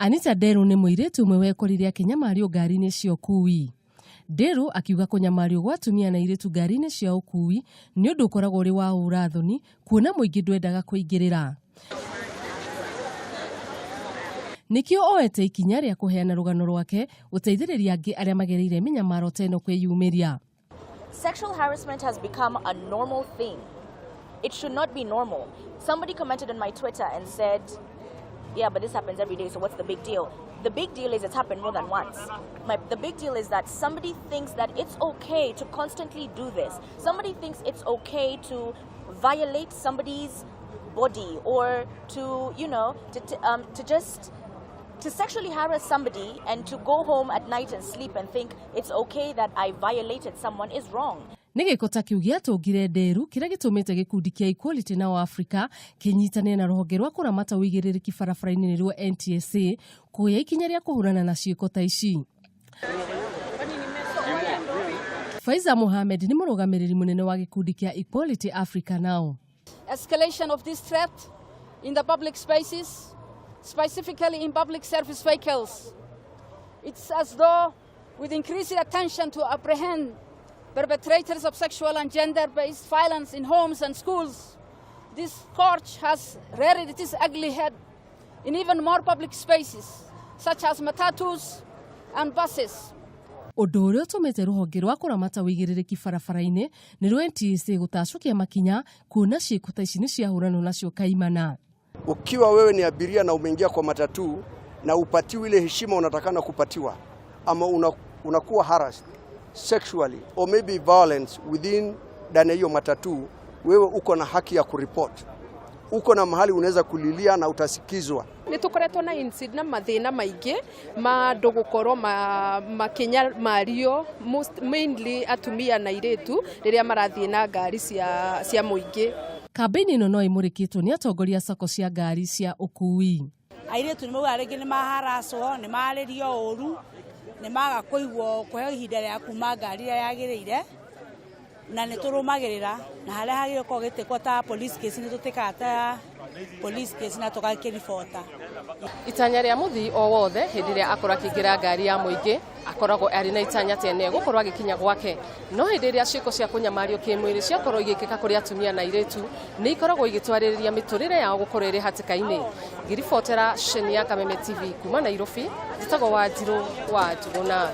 Anita Nderũ nĩ mũirĩtu ũmwe wekorire akĩnyamario ngari-inĩ cia ũkuui. Nderũ akiuga kũnyamario gwa atumia na airĩtu ngari-inĩ cia ũkuui nĩ ũndũ ũkoragwo ũrĩ wa ũra-thoni kuona mũingĩ ndwendaga kũingĩrĩra. Nĩkĩo oete ikinya rĩa kũheana rũgano rwake gũteithĩrĩria angĩ arĩa magereire mĩnyamaro ta ĩno kwĩyumĩria. Sexual harassment has become a normal thing. It should not be normal. Somebody commented on my Twitter and said, "Yeah, but this happens every day, so what's the big deal?" The big deal is it's happened more than once. The big deal is that somebody thinks that it's okay to constantly do this. Somebody thinks it's okay to violate somebody's body or to, you know, to just to sexually harass somebody and to go home at night and sleep and think it's okay that I violated someone is wrong. Nĩ gĩko ta kĩu gĩatũngire Nderu kĩrĩa gĩtũmĩte gĩkundi kĩa Equality Now Africa kĩnyitanĩre na rũhonge rwa kũramata ũigĩrĩrĩki barabara-inĩ nĩruo NTSA kuoya ikinya rĩa kũhũrana na ciĩko ta ici. Faiza Mohamed nĩ mũrũgamĩrĩri mũnene wa gĩkundi kĩa Equality Africa Now. Escalation of this threat in the public spaces, specifically in public service vehicles. It's as though with increased attention to apprehend perpetrators of sexual and gender-based violence in homes and schools, this scourge has reared its ugly head in even more public spaces, such as matatus and buses. Ũndũ ũrĩa ũtũmĩte rũhonge rwa kũramata ũigĩrĩrĩki barabara-inĩ nĩ rwa NTSA gũtacũkia makinya kuona ciĩko ta ici nĩ ciahũranwo nacio kaimana. Ukiwa wewe ni abiria na umeingia kwa matatu na upatiwi ile heshima unatakana kupatiwa, ama unakuwa harassed sexually or maybe violence within ndani ya hiyo matatu, wewe uko na haki ya kuripot. Uko na mahali unaweza kulilia na utasikizwa. Nä tå koretwo na incident na mathĩna maingĩ ma andũ gũkorwo makĩnyamario, mainly atumia na airĩtu rĩrĩa marathiĩ na ngari cia mũingĩ. Kambĩini ĩno no ĩmũrĩkĩtwo nĩ atongoria sacco cia ngari cia ũkuui. Airĩtu nĩ maugaga rĩngĩ nĩ maharacwo, nĩ marĩrio ũru, nĩ maga kũigwo kũheo ihinda rĩa kuma ngari ĩrĩa yagĩrĩire, na nĩ tũrũmagĩrĩra na harĩa hagĩrĩire gũkorwo gĩtĩkwo ta police case nĩ tũtĩkaga ta police case na tũgakĩribota. Itanya rĩa mũthii o wothe hĩndĩ ĩrĩa akorwo akĩingĩra ngari ya mũingĩ akoragwo arĩ na itanya atĩ nĩ egũkorwo agĩkinya gwake, no hĩndĩ ĩrĩa ciĩko cia kũnyamario kĩmwĩrĩ ciakorwo igĩkĩka kũrĩ atumia na airĩtu, nĩ ikoragwo igĩtwarĩrĩria mĩtũrĩre yao gũkorwo ĩrĩ hatĩka-inĩ. Ngĩribotera ceceni ya Kameme TV kuma Nairobi, njĩtagwo Wanjirũ wa Njũgũna.